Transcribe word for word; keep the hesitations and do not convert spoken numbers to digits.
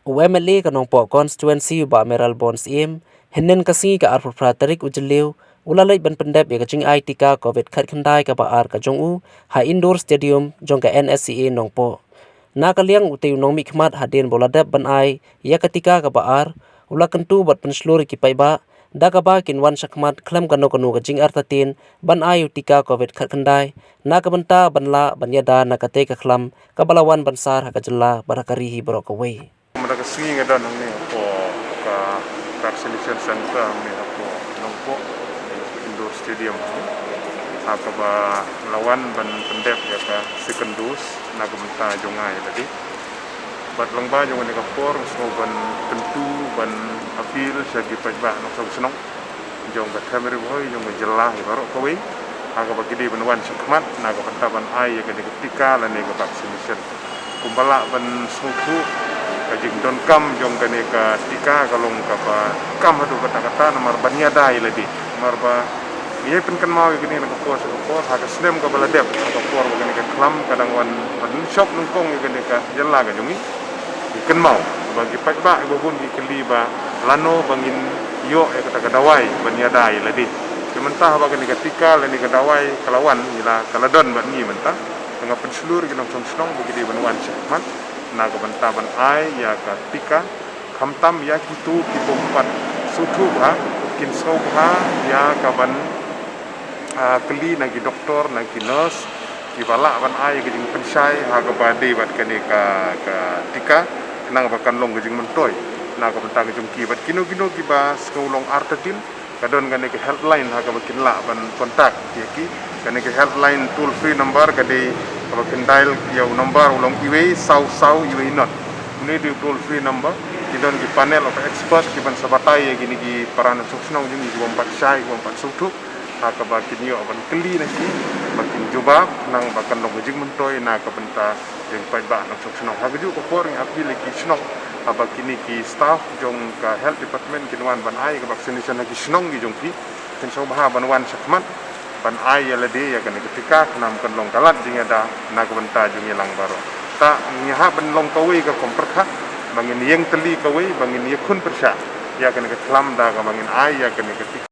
U M L A ka Nongpoh constituency u Bah Mayralborn Syiem, hynnin ka sngi ka arphew phra tarik u Jylliew, u la leit ban pyndep ïa ka jingai tika covid khatkhyndai kaba ar ka jong u ha indoor stadium jong ka N S C A Nongpoh. Na ka liang utei u nongmihkhmat hadien ba u la dep ban ai ïa ka tika kaba ar, u la kyntu bad pynshlur ïa ki paidbah da kaba kin wan shakhmat khlem kano kano ka jingartatien ban ai u tika covid khatkhyndai na ka bynta ban lah ban ïada na katei ka khlam kaba la wan ban sar ha ka jylla bad ha ka ri hi baroh kawei. Mynta ka sngi nga don hangne hapoh ka vaccination center hangne hapoh Nongpoh, indoor stadium hangne, ha kaba la wan ban pyndep ïa ka second dose na ka bynta jong nga ïa lade. Bad lyngba jong kane ka por nga sngew ban kyntu, ban appeal sha ki paidbah nongshong shnong jong ka Them Ri Bhoi, jong ka jylla hi baroh kawei, ha kaba ki dei ban wan shakhmat na ka bynta ban ai ïa kane ka tika lane ka vaccination. Kumba lah ban sngewthuh, ka jingdonkam jong kane ka tika ka long kaba kam haduh katta katta namar ban ïada ïa lade. Namar ba ngi ïai pynkynmaw ïa kane na ka por sha ka por, ha ka snem kaba la dep, ha ka por ba kane ka khlam ka dang wan ban shop nyngkong ïa kane ka jylla ka jong ngi. Ngi kynmaw ba ki paidbah kiba bun ki kylli ba lano ba ngin ïoh ïa kata ka dawai ban ïada ïa lade. Te mynta haba kane ka tika lane ka dawai ka la wan, ngi la, ka la don bad ngi mynta, te nga pynshlur ïa ki nongshong shnong ba ki dei ban wan shakhmat na ka bynta ban ai ïa ka tika. Khamtam ïa kito ki bym pat sngewthuh bha, kin sngewbha ïa kaban, ah, kylli na ki doktor, na ki nurse kiba lah ban ai ka jingpynshai ha kaba dei bad kane ka, ka tika, khnang ba kan long ka jingmyntoi na ka bynta ka jong ki. Bad kino kino kiba sngew long artatien, ka don kane ka helpline ha kaba kin lah ban contact ïa ki. Kane ka helpline toll free number ka dei, kaba kin dial ïa u number u long iwei saw saw iwei not. Une dei u toll free number. Ki don ki panel of expert kiban sa batai ïa kine ki para nongshong shnong jong ngi ki bym pat shai, ki bym pat sngewthuh, ha kaba kin ïoh ban kylli na ki, ba kin jubab, khnang ba kan long ka jingmyntoi na ka bynta jong ki paidbah nongshong shnong. Ha kajuh ka por ngi appeal ïa ki shnong, haba kine ki staff jong ka health department kin wan ban ai ka vaccination ha ki shnong ki jong ki, kin sngewbha ban wan shakhmat ban ai ïa lade ïa kane ka tika, khnang kan long ka lad jingïada na ka bynta jong ngi lang baroh. Te ngi hap ban long kawei ka rukom pyrkhat, ba ngin ïeng tylli kawei, ba ngin ïakhun pyrshah ïa kane ka khlam da kaba ngin ai ïa kane ka tika.